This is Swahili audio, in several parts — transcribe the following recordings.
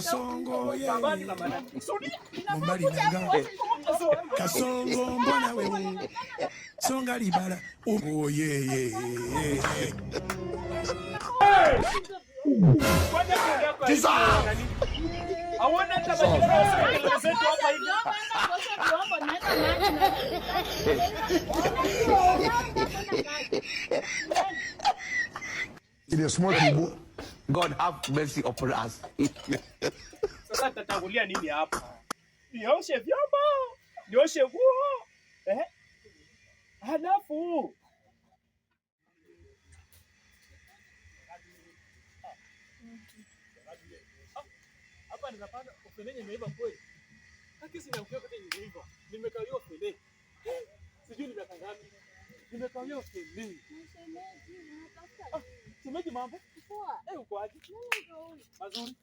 Kasongo ye Babani na manani. Mobali nanga Kasongo mbwana wewe songa libala oh ye ye ye. Kwani yako nani? Hawana hata majirani zetu hapa hivi. It is small people. God have mercy upon us. Sasa tutatangulia nini hapa? Nioshe vyombo, nioshe nguo. Eh? Halafu hapa ninapanda ofele imeiva kweli. Haki sina ukiwa kati imeiva. Nimekawia ofele. Sijui ni miaka ngapi. Nimekawia ofele. Ah, shemeji mambo? Eh, uko aje? Mazuri.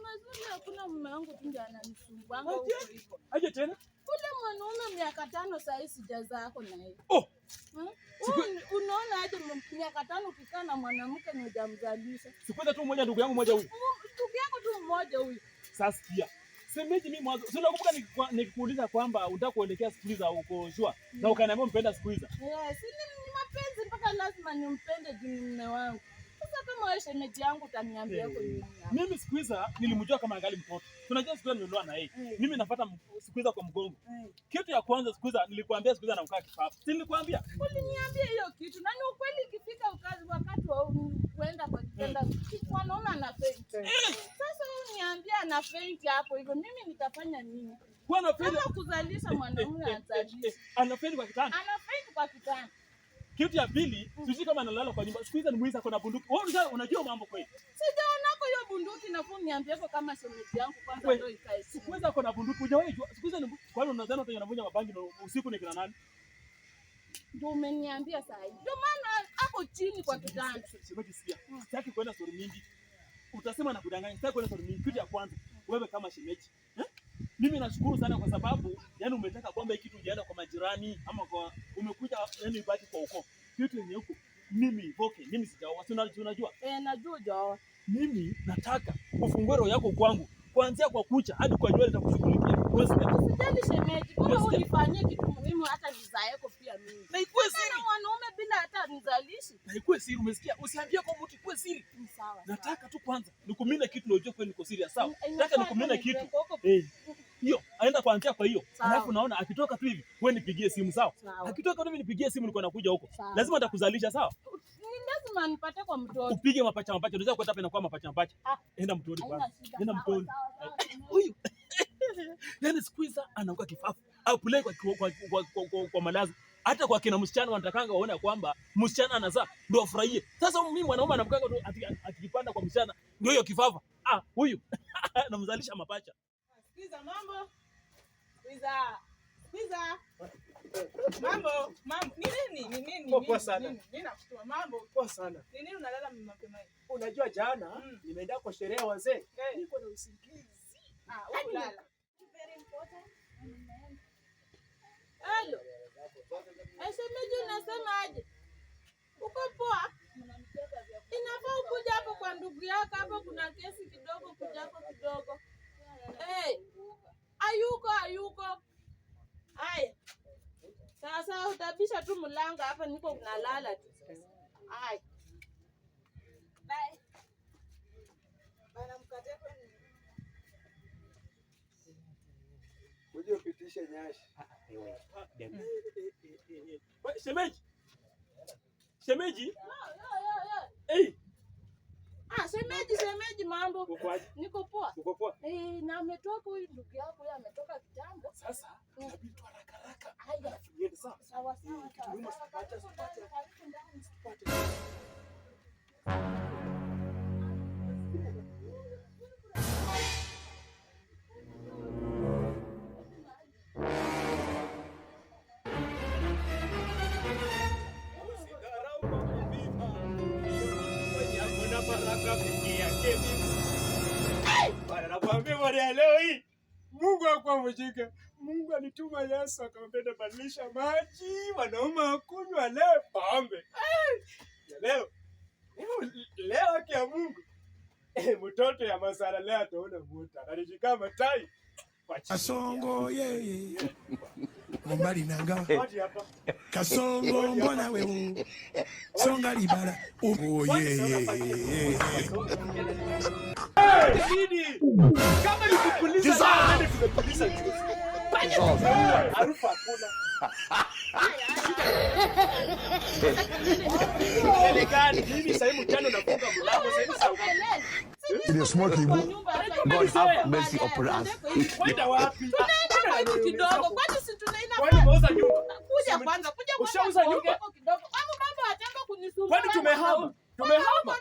Mazuri hakuna, mume wangu tu ndiye ananisumbua Aje? huko. Aje tena? Kule mwanaume miaka 5 sahii sijazaa ako na yeye. Oh, Hmm? Siku- Unaona aje miaka 5 ukikaa na mwanamke na hujamzalisha? Sikuweza tu mmoja ndugu yangu mmoja huyu. Ndugu yako tu mmoja huyu. Sasa sikia. Shemeji mimi mwanzo, si unakumbuka nikikuuliza kwamba unataka kuelekea siku hizi uko sure na ukaniambia umpenda siku hizi. Yes, ni mapenzi mpaka lazima nimpende juu ni mume wangu. Sasa kama wewe shemeji yangu utaniambia kwa nini hapa? Mimi siku hizi nilimjua kama angali mtoto. Tunajua siku hizi nilioa na yeye. Mimi nafuata siku hizi kwa mgongo. Kitu ya kwanza siku hizi nilikwambia siku hizi anamkaa kifafa. Si nilikwambia? Uliniambia hiyo kitu na ni ukweli, ikifika ukazi wakati wa kuenda kwa kitanda mwanaume ana faint. Sasa wewe uniambia ana faint hapo hivyo, mimi nitafanya nini? Kwa ana faint Kama kuzalisha mwanaume anazalisha. ana faint kwa kitanda. Ana faint kwa kitanda. Kitu ya pili, sijui kama analala kwa nyumba. Siku hizi ni mwizi ako na bunduki. Wewe unajua mambo kweli? Sijaonako hiyo bunduki na kuniambia hivyo kama shemeji yangu kwanza We, ndio ikae chini. Siku hizi ako na bunduki. Hujawahi jua. Siku hizi ni kwani unadhani watu wanavunja mabangi na usiku ni kina nani? Ndio umeniambia saa hii. Ndio maana ako chini kwa kitanda. Shemeji sikia. Sitaki kwenda story mingi. Utasema na kudanganya. Sitaki kwenda story mingi. Kitu ya kwanza, wewe kama shemeji. Eh? Mimi nashukuru sana kwa sababu yani umetaka kwamba hii kitu hujaenda kwa majirani ama kwa umekuja yani ibaki kwa ukoo. Kitu yenye huko mimi voke, mimi sijaoa. Si unajua? Eh, najua hujaoa. Mimi nataka ufungue roho yako kwangu kuanzia kwa kucha hadi kwa nywele nitakushughulikia. Unasikia? Usijali shemeji, bora Unasikia? unifanyie kitu muhimu hata nizaeko pia mimi. Na ikuwe Sana siri. mwanaume bila hata nizalishi. Na ikuwe siri, umesikia? Usiambie kwa mtu, ikuwe siri. Ni sawa. Sawa. Nataka tu kwanza nikumine kitu ndio ujue kweli niko serious, sawa? Inafaa Nataka nikumine hata kitu. niweke huko. Eh. Hiyo, aenda kuanzia kwa hiyo. Sawa. Alafu naona akitoka tu hivi, wewe nipigie simu sawa? Sawa. Akitoka tu hivi nipigie simu niko nakuja huko. Sawa. Lazima nitakuzalisha sawa? Ni lazima nipate kwa mtoto. Upige mapacha mapacha, unaweza kwenda hapa inakuwa mapacha mapacha. Ah. Enda mtoni Haina kwanza. shida. Enda Sawa, mtoni. sawa, sawa. Huyu. Yaani siku hizi anakuwa kifafu. Au play kwa malazi. Hata kwa kina msichana wanatakanga waone kwamba msichana anazaa ndio afurahie. Sasa mimi mwanaume anamkanga tu akijipanda kwa msichana ndio hiyo kifafa. Ah, huyu namzalisha mapacha. Sikiza mambo. Sikiza. Sikiza. Mambo, mambo. Ni nini? Ni nini? Poa, poa Nini? sana. Nini? Nini nakushtua? Mambo. Poa sana. Ni nini unalala mapema hivi? Unajua jana nimeenda kwa sherehe wazee, niko na usingizi. Ah, wewe ulala. Halo. Eh, shemeji unasema aje? Uko poa? Inafaa ukuja hapo kwa ndugu yako hapo kuna kesi kidogo kuja hapo kidogo. Eh. Hayuko, hayuko. Haya. Sasa utabisha tu mlango hapa niko nalala tu. Haya. Bye. Bana mkate kwani. Uje upitishe nyashi. Wewe, Shemeji. Shemeji. Yo, yo, yo. Eh, Ah, shemeji, shemeji mambo. uko aje? Niko poa. Uko poa? Eh, na ametoka huyu ndugu yako huyu ametoka kitambo. Sasa inabidi tu haraka haraka. Haya. Alafu niende sawa? Sawa sawa Kitu sawa. muhimu Sawa, usipate, karibu usipate. ndani, karibu ndani. Usipate. Usidharau mambo mema. Mwenye ako na baraka peke yake mimi. Bwana nakwambia bwana ya leo hii Mungu hakuwa mjinga. Mungu alituma Yesu akamwambia badilisha maji, wanaume wakunywa leo pombe. Ya leo. Leo haki ya Mungu. Eh, mtoto ya masala leo ataona muta. Anashika matai. Kwa chini. Kasongo yeye mobali nanga Hadi hapa. Kasongo mbona wewe songa libala oye. Nini? Kama ni kupuliza dawa, nani tumepuliza juzi? Harufu hakuna. Kelele gani? Mimi sasa hivi mchana nafunga mlango, sasa hivi saa Kelele. Si Ile smoke kwa ibu. nyumba hapa. God have mercy upon us. Kwenda wapi? Tunaenda kwetu kidogo. Kwani si tunaenda Kwani umeuza nyumba? Kuja kwanza, kuja kwanza. Ushauza nyumba? Tuongee kidogo. Kwani baba ataka kunisumbua. Kwani tumehama? Tumehama?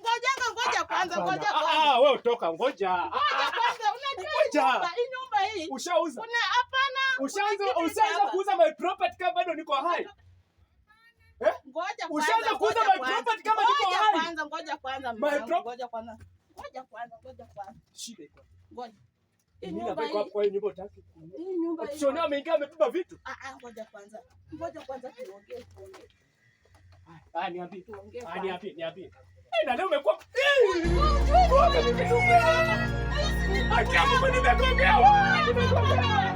Ngojanga, ngoja kwanza, ngoja Ah, kwanza. ah, wewe toka, ngoja. Ah, Ngoja ah, kwanza, unajua hii Ngoja. nyumba, hii nyumba hii. Ushauza. Kuna hapana. kuna Ushaanza kitu ushaanza hapa. kuuza my property kama bado niko hai. Ngoja kwanza. Ushaanza kuuza ngoja my kwanza. property kama niko Ngoja hai. kwanza, ngoja kwanza. My mwanangu, Ngoja kwanza. Ngoja kwanza, ngoja kwanza. Shida iko. Ngoja. Hii Mimi nyumba nabaki hii. kwa hii nyumba utaki kununua. Hii nyumba hii. Shona ameingia amebeba vitu. Ah ah, ngoja kwanza. Ngoja kwanza tuongee, tuongee. Ah, niambie. Tuongee Ah, kwanza. niambie, niambie. Eh, na leo umekuwa Eh! Haki ya Mungu nimegongewa. Nimegongewa.